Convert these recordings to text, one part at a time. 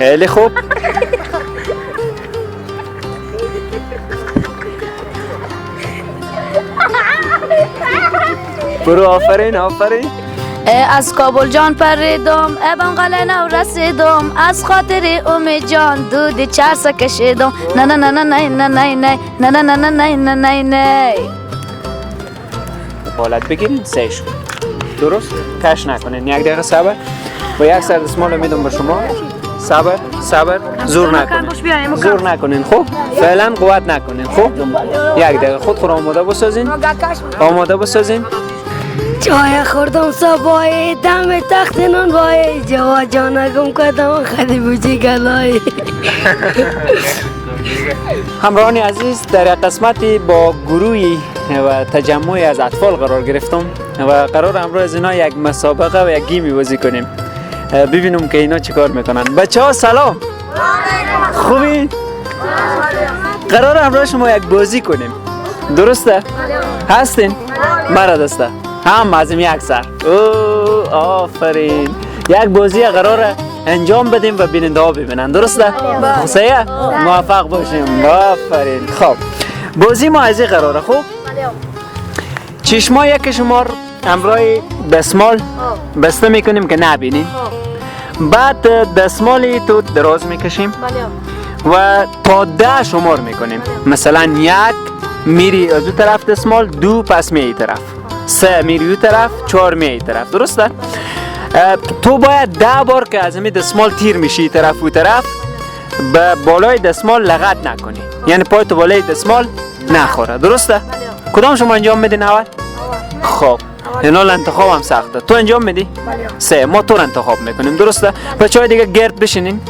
خیلی خوب. برو آفرین آفرین. از کابل جان پریدم ابن قلعه نو رسیدم، از خاطر امید جان دود چرس کشیدم. نه نه نه نه نه نه نه نه نه نه نه نه نه نه نه. بالت بگیرین سه شد. درست؟ کش نکنین. یک دقیقه صبر. با یک سر دستمال میدم به شما. صبر صبر، زور نکنین، زور نکنین. خب فعلا قوت نکنین. خب یک دقیقه خود خود آماده بسازین، آماده بسازین. چای خوردم صبای دم تخت نان بای جوا جانگم کدام خدی بوجی گلای. همراهان عزیز، در قسمتی با گروهی و تجمعی از اطفال قرار گرفتم و قرار امروز از اینا یک مسابقه و یک گیمی بازی کنیم. ببینم که اینا چیکار میکنن. بچه ها سلام، خوبی؟ قرار امروز شما یک بازی کنیم، درسته؟ هستین؟ مرا دسته هم از یک سر. او آفرین. یک بازی قرار انجام بدیم و بیننده ها ببینن، درسته؟ صحیح؟ موفق باشیم. آفرین. خب بازی ما از این قراره. خب چشما یک شما همراه دستمال بسته میکنیم که نبینین. بعد دستمالی تو دراز میکشیم و تا 10 شمار میکنیم. مثلا 1 میری از اون طرف دستمال، 2 پس می طرف، 3 میری اون طرف، 4 می طرف، درسته؟ تو باید 10 بار که از این دستمال تیر میشی طرف و طرف، به بالای دستمال لغت نکنی، یعنی پای تو بالای دستمال نخوره، درسته؟ کدام شما انجام میدین اول؟ خب اینا انتخاب هم سخته. تو انجام میدی؟ سه ما تو رو انتخاب میکنیم، درسته؟ بچهای دیگه گرد بشینین.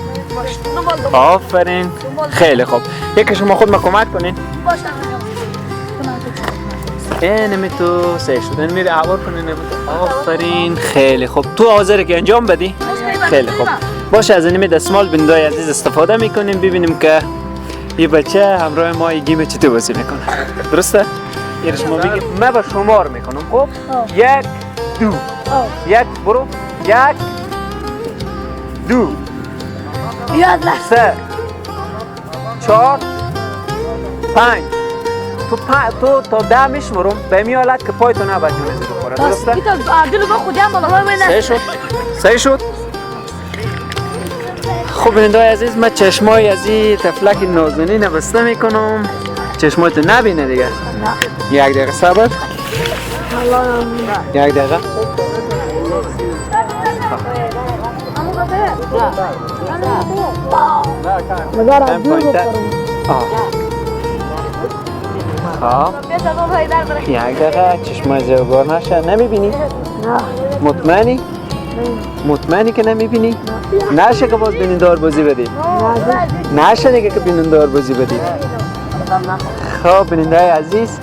آفرین، خیلی خوب. یکی شما خود ما کمک کنین. اینمی تو سه شد، این میره عوار کنین. آفرین، خیلی خوب. تو حاضره که انجام بدی؟ خیلی خوب. باشه، از اینمی دستمال بندای عزیز استفاده میکنیم، ببینیم که یه بچه همراه ما یه گیم چطور بازی میکنه، درسته؟ یه شما بگید من با شمار میکنم. خب 1 2 1 برو، 1 2 3 4 5. تو تا 10 میشمرم به می حالت که پای تو نباید جونزی بخوره، درسته؟ سه شد، سه شد. خب بیننده‌های عزیز، من چشمای از این طفلک نازنین بسته میکنم، چشمای تو نبینه دیگه. یک دقیقه صبر، یک دقیقه. خب یک دقیقه چشمای زیبار نشه. نمیبینی؟ مطمئنی؟ مطمئنی که نمیبینی؟ نشه که باز بینندار بازی بدی؟ نشه دیگه که بینندار بازی بدی. خب بیننده های عزیز،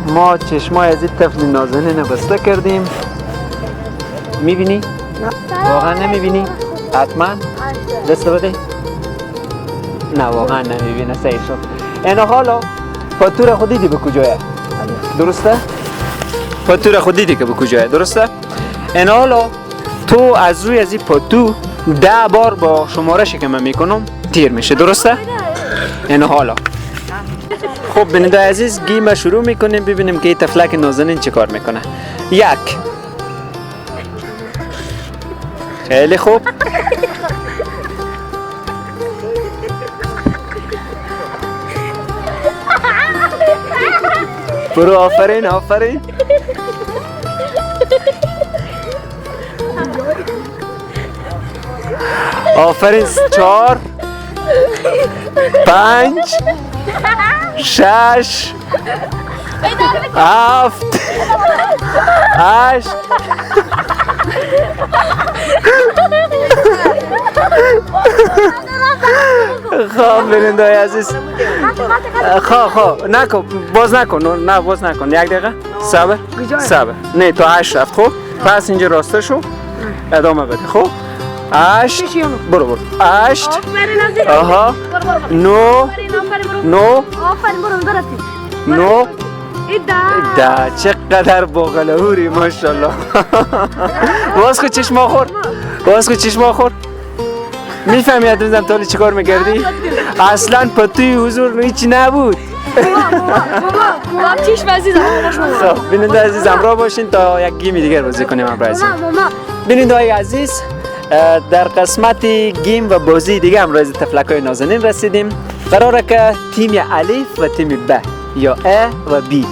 ما چشمای از این طفل نازنین بسته کردیم. میبینی؟ واقعا نمیبینی؟ حتما؟ دست بده؟ نه واقعا نمیبینه. صحیح شد. اینا حالا فاتورا خود دیدی به کجایه؟ درسته؟ فاتورا خود دیدی که به کجایه، درسته؟ اینا حالا تو از روی از این پاتو 10 بار با شمارش که من میکنم تیر میشه، درسته؟ اینا حالا خب بیننده عزیز، گیم شروع میکنیم، ببینیم که این طفلک نازنین چه کار میکنه. 1 خیلی خوب. برو آفرین آفرین. آفرین. 4 5 6 7 8. خب بیننده‌های عزیز، خب نکن، باز نکن، نه باز نکن. یک دقیقه صبر صبر. نه تا 8 رفت. خب پس اینجا راسته شو، ادامه بده. خب 8 برو برو. 8 آها 9 9 9 10. چقدر باقلهوری ماشاءالله. باز کو چشما خور، باز کو چشما خور. میفهمی اتم تا چیکار میکردی؟ اصلا پتوی حضور هیچ نبود. بابا چشم عزیزم. خب بیننده عزیز همراه باشین تا یک game دیگر بازی کنیم همراه عزیز. بیننده های عزیز در قسمت game و بازی دیگه همراه از طفلک‌های نازنین رسیدیم. قراره که تیم الف و تیم ب یا ا و بی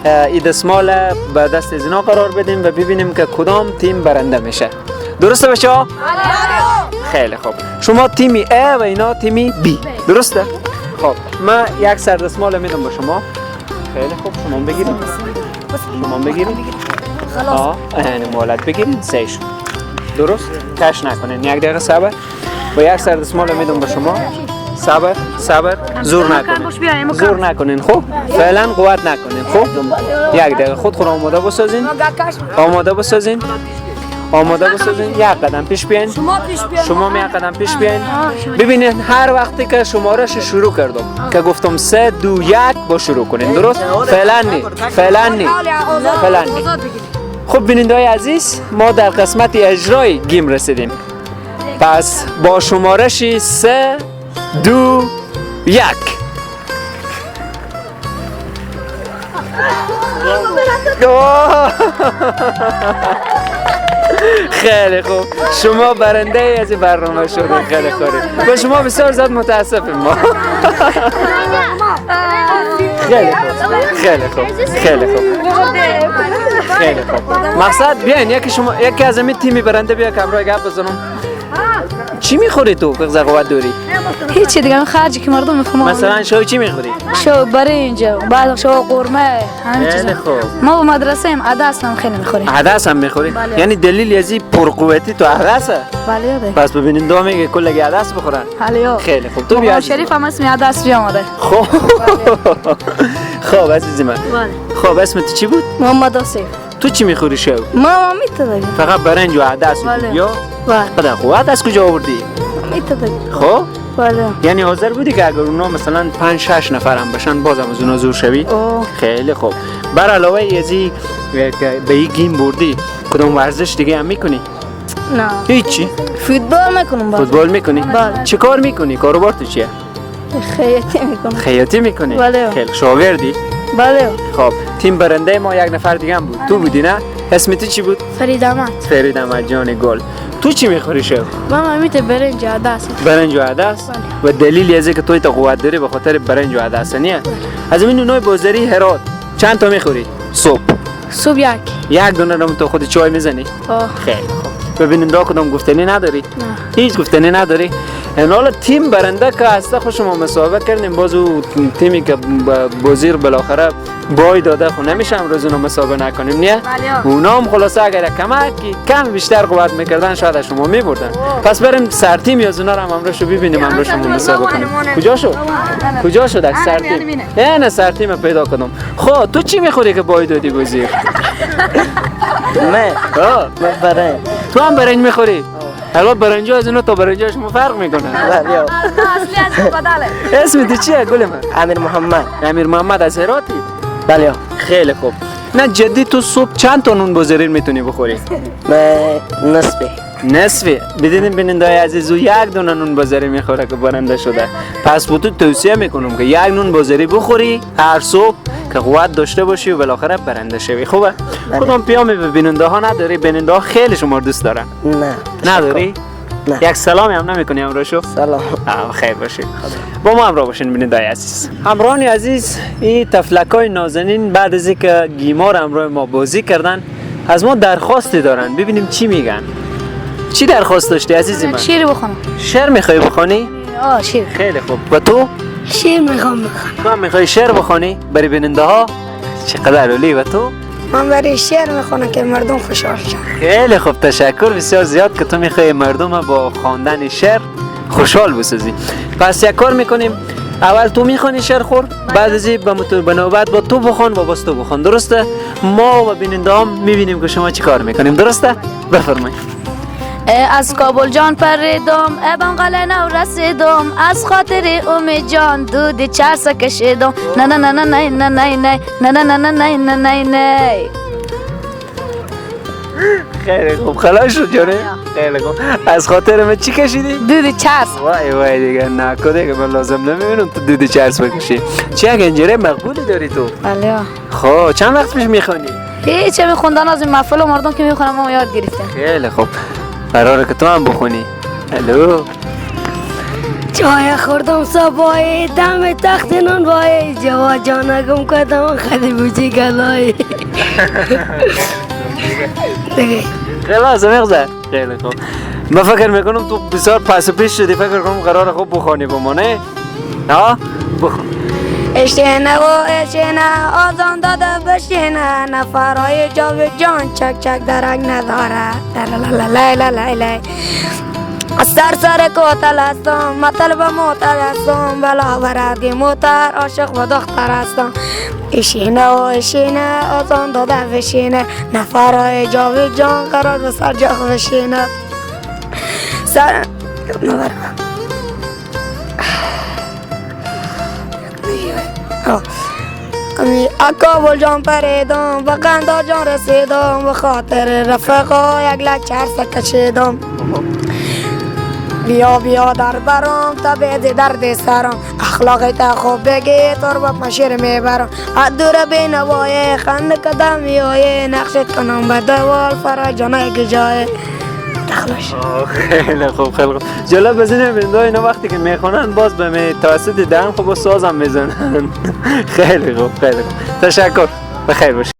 این دستمال به دست از اینا قرار بدیم و ببینیم که کدام تیم برنده میشه. درسته بچه‌ها؟ خیلی خوب. شما تیم ا و اینا تیم بی، درسته؟ خب من یک سر دستمال میدم به شما. خیلی خوب، شما بگیرید. شما بگیرید. خلاص. یعنی مولد بگیرید سه شد. درست؟ کش نکنین. یک دقیقه صبر. و یک سر دستمال میدم به شما. صبر، صبر، زور نکنین. زور نکنین، خب؟ فعلا قوت نکنین، خب؟ یک دقیقه خود آماده بسازین. آماده بسازین. آماده بسازین. یک قدم پیش بیاین. شما یک قدم پیش بیاین. ببینین هر وقتی که شمارش شروع کردم که گفتم 3 2 1 با شروع کنین، درست؟ فعلا نی، فعلا نی، فعلا نی. خب بیننده‌های عزیز ما در قسمت اجرای گیم رسیدیم. پس با شمارش 3 2 1 خیلی خوب، شما برنده از این برنامه شدید. خیلی خوب، با شما بسیار زیاد متاسفیم ما. خیلی خوب، خیلی خوب، خیلی خوب، خیلی خوب. مقصد بیاین یکی شما، یکی از این تیمی برنده بیا که همراه گپ بزنم. چی میخوری تو که قوت داری؟ هیچی دیگه، خرجی که مردم میخوام. مثلا شو چی میخوری؟ شو برنج، بعد شو قورمه، همین چیزا. ما با مدرسه ایم عدس هم خیلی میخوریم. عدس هم میخوری؟ یعنی دلیل از این پرقوتی تو عدسه؟ بله. پس ببینین دو میگه کلگی عدس بخورن. بله. خیلی خوب. تو بیا شریف هم اسم عدس بیا آمده. خب خب عزیز من. خب اسم تو چی بود؟ محمد آصف. تو چی میخوری شو؟ ما میتونم. فقط برنج و عدس یا؟ بله. قوت از کجا آوردی؟ میتونم. خب؟ بله. یعنی حاضر بودی که اگر اونا مثلا 5 6 نفر هم باشن بازم از اونا زور شوی؟ خیلی خوب. بر علاوه از این که به این game بردی کدام ورزش دیگه هم میکنی؟ نه. هیچی؟ فوتبال میکنم. فوتبال میکنی؟ بله. چه کار میکنی؟ کاروبار تو چیه؟ خیاطی میکنم. خیاطی میکنی؟ بله. خیلی شاگردی؟ بله. خب تیم برنده ما یک نفر دیگه هم بود. تو بودی نه؟ اسم تو چی بود؟ فرید احمد. فرید احمد جان گل. تو چی میخوری شو؟ من میته برنج و عدس. برنج و عدس؟ و دلیل از اینکه تو تا قوت داری به خاطر برنج و عدس نیه؟ از این نونای بازاری هرات چند تا میخوری؟ صبح. صبح یک. یک دونه رو تو خود چای میزنی؟ خیلی خوب. ببینیم دا کدام گفتنی نداری؟ نه. هیچ گفتنی نداری؟ حالا تیم برنده که هسته خوش ما مسابقه کردیم، باز او تیمی که بازیر بالاخره بای داده خو نمیشه امروز اونا مسابقه نکنیم نه؟ اونا هم خلاصه اگر کم بیشتر قوت میکردن شاید شما میبردن. پس بریم سر تیم یا اونا رو هم امروز ببینیم، امروز شما مسابقه کنیم. کجا شد؟ کجا شد از سر تیم؟ نه سر تیم پیدا کنم. خب تو چی میخوری که بای دادی بازیر؟ من برنج. تو هم برنج میخوری؟ حالا برنجا از اینا تا برنجا شما فرق میکنه. بله. اصلی از بدله. اسم تو چیه گل من؟ امیر محمد. امیر محمد از هراتی؟ بله. خیلی خوب. نه جدی تو صبح چند تا نون بازاری میتونی بخوری؟ من نصفه. نصفه. بدینیم بینندای عزیز یک دونه نون بازاری میخوره که برنده شده. پس به تو توصیه میکنم که یک نون بازاری بخوری هر صبح که قوت داشته باشی و بالاخره برنده شوی. خوبه؟ کدام پیامی به بیننده ها نداری؟ بیننده ها خیلی شما رو دوست دارن. نه. نداری؟ نه. یک سلامی هم نمیکنی همراهشو؟ سلام. خیر باشید. با ما همراه باشین بیننده عزیز. همراهان عزیز، این طفلکای نازنین بعد از اینکه گیمار همراه ما بازی کردن از ما درخواستی دارن. ببینیم چی میگن. چی درخواست داشتی عزیزی من؟ شعر بخونم. شعر میخوای بخونی؟ آه شعر. خیلی خوب. و تو؟ شعر میخوام بخونم. تو هم میخوای شعر بخونی برای بیننده ها؟ چقدر عالی. و تو؟ من برای شعر میخونم که مردم خوشحال شن. خیلی خوب، تشکر بسیار زیاد که تو میخوای مردم با خواندن شعر خوشحال بسازی. پس یک کار میکنیم، اول تو میخوانی شعر خور، بعد از این به نوبت با تو بخوان و باز تو بخوان، درسته؟ ما و بیننده هم میبینیم که شما چی کار میکنیم، درسته؟ بفرمایید. از کابل جان پریدم ابم قلعه نو رسیدم، از خاطر امید جان دود چرس کشیدم. نه نه نه نه نه نه نه نه نه نه نه نه نه نه نه. خیلی خوب، خلاص شد جانه. خیلی خوب. از خاطر من چی کشیدی؟ دود چرس. وای وای دیگه نکو دیگه، من لازم نمیبینم تو دود چرس بکشی. چه یک انجره مقبولی داری تو. بله. خب چند وقت پیش میخوانی؟ هیچ میخوندن از این محفل و مردم که میخونم ما یاد گرفتم. خیلی خوب، قراره که تو هم بخونی. الو. چای خوردم صبای دم تخت نان وای جوا جانگم کدام خدی بوجی گلای. خلاص مغزه. خیلی خوب، من فکر میکنم تو بسیار پس و پیش شدی، فکر کنم قرار خوب بخوانی با ما، نه؟ ها؟ بخون. اشینه و اشینه آزان داده بشینه، نفرهای جاوید جان چک چک درک نداره. لا لا لا لا. سر سر کوتل هستم، مطلب موتر هستم، بلا بردی موتر عاشق و دختر هستم. اشینه و اشینه آزان داده بشینه، نفرهای جاوید جان قرار به سر جاخ بشینه. سر اکابل جان پریدم و قندار جان رسیدم، به خاطر رفقا یک لک چرس کشیدم. بیا بیا در برم تا بیدی درد سرم، اخلاقی تا خوب بگی تربت مشیر میبرم. از دور بینوایه خند کدم میایه، نقشت کنم به دوال فرا جانای گجایه. تخلش. خیلی خوب خیلی خوب. جالب از اینه بینده اینا وقتی که میخونن باز به می توسط دهن خب سازم میزنن. خیلی خوب خیلی خوب، تشکر، بخیر باشی.